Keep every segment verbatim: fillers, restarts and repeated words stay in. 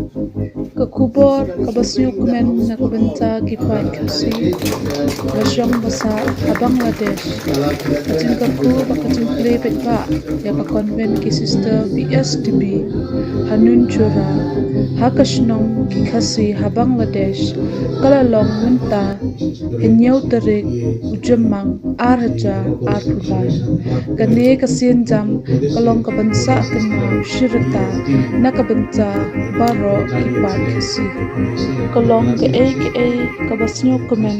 Ka khubor kaba sngewkmen na ka bynta ki paid Khasi ba shong ba sah ha Bangladesh. Ka jingkyrkhu bad ka jingplie paidbah ïa ka convent ki sister B S T B ha Nunshahr ha ka shnong ki Khasi ha Bangladesh ka la long mynta hynñiew tarik u Jymmang ar hajar arphew lai. Kane ka sienjam ka long ka ban sah kynmaw shi rta na ka bynta baroh ki paid Khasi. Ka long kaei kaei kaba sngewkmen,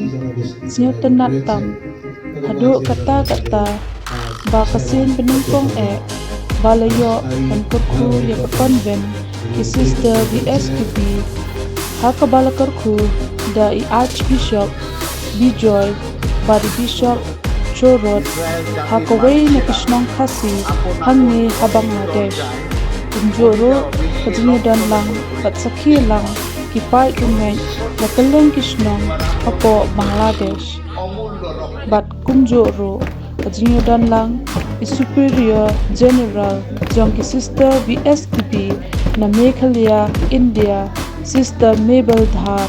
sngewtynnat tam. Haduh katta katta ba ka sien banyngkong eh ba la ïoh ban kyrkhu ïa ka convent ki sister B S T B, ha kaba la kyrkhu da i Archbishop Bijoy bad i Bishop Chorot ha kawei na ki shnong Khasi hangne ha Bangladesh. Kumjuh ruh ka jingïadon lang bad sakhi lang ki paid rymmet na kylleng ki shnong hapoh Bangladesh. Bad kumjuh ruh ka jingïadon lang i Superior General jong ki sister B S T B na Meghalaya, India, Sister Mabel Dhar,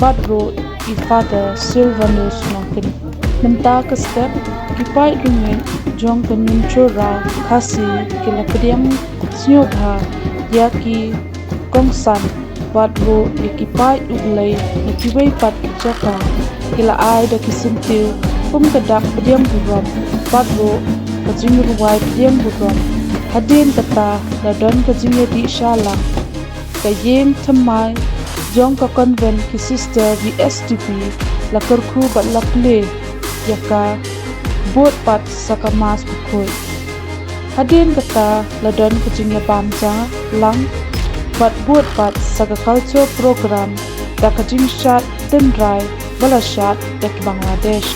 bad ruh i Father Silvanus Nongkynrih. Mynta ka step ki paid rymmet jong ka Nunshahr Khasi ki la pdiang sngewbha ïa ki kongsan bad ruh ïa ki paid U Blei na kiwei pat ki jaka. Ki la ai da ki syntiew kum ka dak pdiang burom bad ruh ka jingrwai pdiang burom. Hadien kata la don ka jingïadih shah lang. Ka ïing thymmai jong ka convent ki sister B S T B la kyrkhu bad la plie ïa ka, bud pat sa ka Mass Bakhuid. Hadien kata la don ka jingïabam ja lang bad bud pat sa ka culture program da ka jingshad tynrai ba la shad da ki Bangladesh.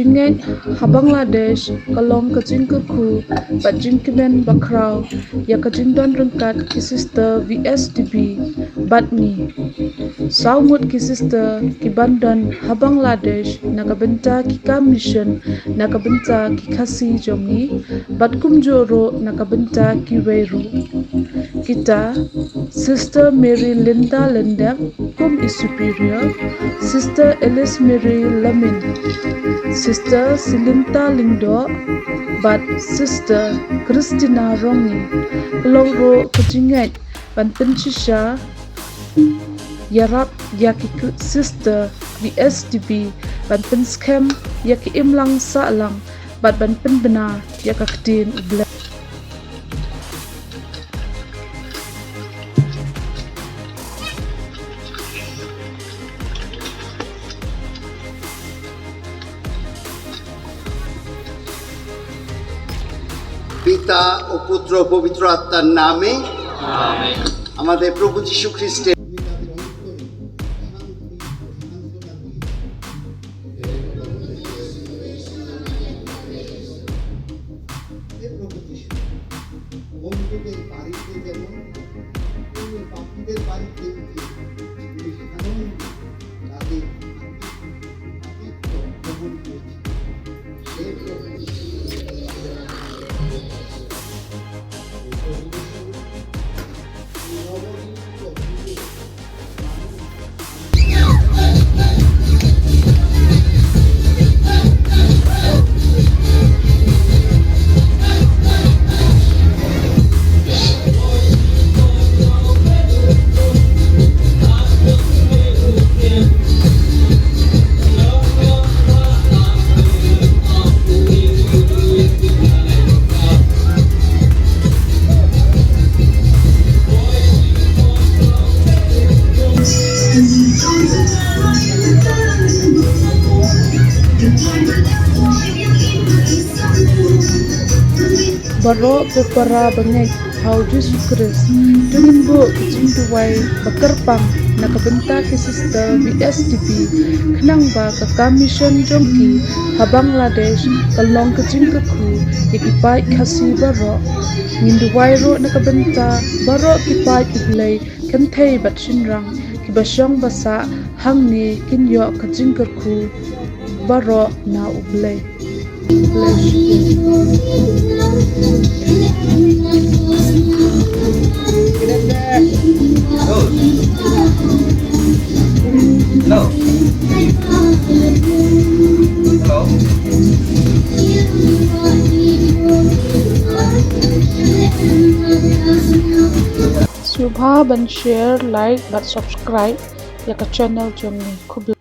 Ngeit ha Bangladesh ka long ka jingkyrkhu bad jingkmen bakhraw ïa ka jingdon ryngkat ki sister V S D B bad ngi. Saw ngut ki sister kiban don ha Bangladesh na ka bynta ki kam mission na ka bynta ki Khasi jong ngi bad kumjuh ruh na ka bynta kiwei ruh. Kita, Sister Mary Linda Lyndep kum i superior, Sister Alice Mary Lamin, Sister Silinta Lyngdoh bad Sister Christina Rongi. Ka long ruh ka jingngeit ban pynshisha ïarap ïa ki sister V S D B ban pynskhem ïa ki imlang sahlang bad ban pynbna ïa ka ktien U Blei. পিতা ও পুত্র ও পবিত্র আত্মার নামে। আমেন। আমাদের প্রভু যীশু খ্রিস্টের বন্ধুদের বাড়িতে যেমন, পাপীদের বাড়িতে গিয়ে সাধারণ তাদের আতিথ্য গ্রহণ করেছে। সেই প্রভু Baroh phi para bangeit ha U Jisu Khrist, to ngin buh ka jingduwai ba kyrpang na ka bynta ki sister V S D B, khnang ba ka kam mission jong ki ha Bangladesh kan long ka jingkyrkhu ïa ki paid Khasi baroh. Ngin duwai ruh na ka bynta baroh ki paid U Blei, kynthei bad shynrang kiba shong ba sah hangne kin ïoh ka jingkyrkhu baroh na U Blei. Hello. Hello. Sngewbha ban share, like bad subscribe ïa ka channel jong ngi. Khublei.